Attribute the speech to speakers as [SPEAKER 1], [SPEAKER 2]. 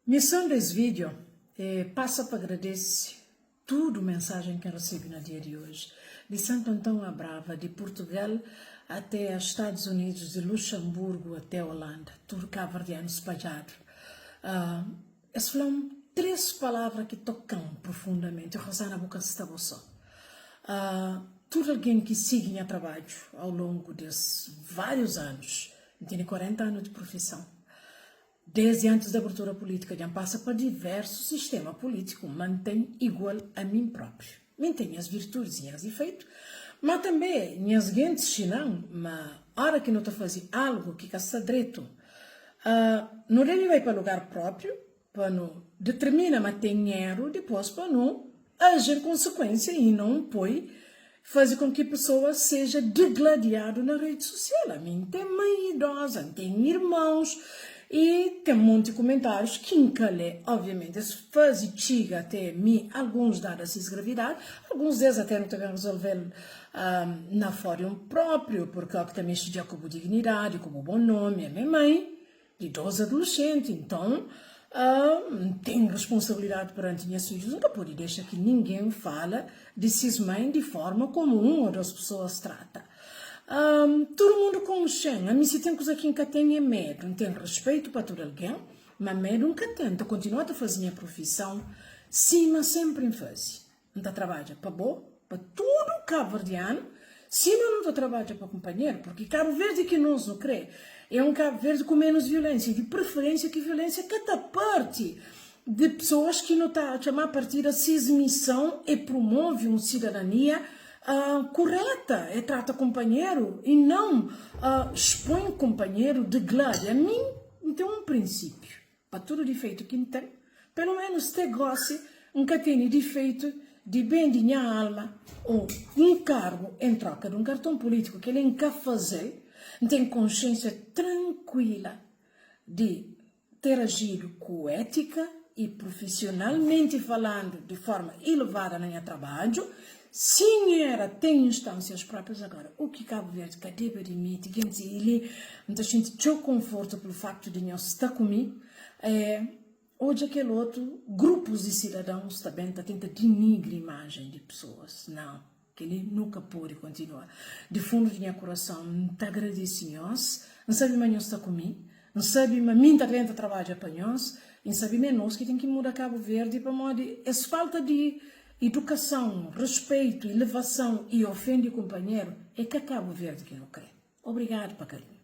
[SPEAKER 1] Mison des video é pasa pa agradese tudu mensajen ki N resebe na dia di oji, di Santo Antão a Brava, di Purtugal até a Stadus Unidus, di Luxanburgu até Olanda, tudu kabuverdianu spadjadu. Es fla-m 3 palavra ki toka-m profundamenti, Rosana bu ka sta bo so. Tudu algen ki sigi nha trabadju au longu des várius anus, N tene 40 anu di profison, Desdi antis di abertura pulítika dja N pasa pa diversus sistema pulítiku, ma N ten igual a min própriu. Mi N ten nhas virtudis i nhas difeitu, ma tanbê nhas gentis xina-m ma óra ki nu ta faze algu ki ka sta dretu, nu debe bai pa lugar própriu pa nu determina ma ten eru, dipôs pa nu aji en konsekuénsia i non poi faze kon ki pesoa seja degladiadu na redi sosial. Ami N ten mai idoza, N ten irmons i ten monti kumentárius ki N ka lé. Obviamenti es faze txiga até mi alguns dada ses gravidadi, alguns des até nu ta ben rezolve-l na fóriun própriu, purki óki ta mexi dja ku bu dignidadi, ku bu bon nomi. Ami é mai. Di dos adolescenti, nton N ten responsabilidadi peranti nhas fidjus, N ka pode dexa ki ningen fala di sis mãe di forma komu un o dos pesoas trata. Tudu mundu konxe-m, ami si ten kuza ki N ka ten é medu, N ten respeitu pa tudu algen, ma medu N ka ten, N ta kontinua ta faze nha profison sima senpri N faze. N ta trabadja pa bo, pa tudu kabuverdianu, sima nu ta trabadja pa kunpanheru, purki Kabu Verdi ki nos nu kre é un Kabu Verdi ku menus violensia, di preferensia ki violensia ka ta parti di pesoas ki nu ta atxa ma partida ses mison é promove un sidadania kureta, é trata kunpanheru i non spoi kunpanheru di gladi. Ami N ten un prinsipiu. Pa tudu difeitu ki N ten, pelu menus te gosi N ka tene difeitu di bende nha alma o un kargu en troka di un karton pulitiku. Kel-li N ka faze-l. N ten konsiensia trankuila di ter ajidu ku étika i prufisionalmenti falandu di forma ilevada na nha trabadju. Sin era ten instansias proprias agora u ki Kabu Verdi ka debe admiti gentis i li N ta xinti txeu konfortu pelu faktu di nhos sta ku mi é odja kel otu grupus di sidadãus ta ben ta tenta dinigri imajen di pesoas nau kel-li nu ka pode kontinua di fundu di nha kurason N ta agradese nhos N sabe ma nhos sta ku mi N sabe ma mi N ta tenta trabadja pa nhos i N sabe ma é nos ki ten ki muda Kabu Verdi pamodi es falta di Idukason, respeitu, ilevason i ofende kunpanheru é ka Kabu Verdi ki nu kre. Obrigadu pa karinhu.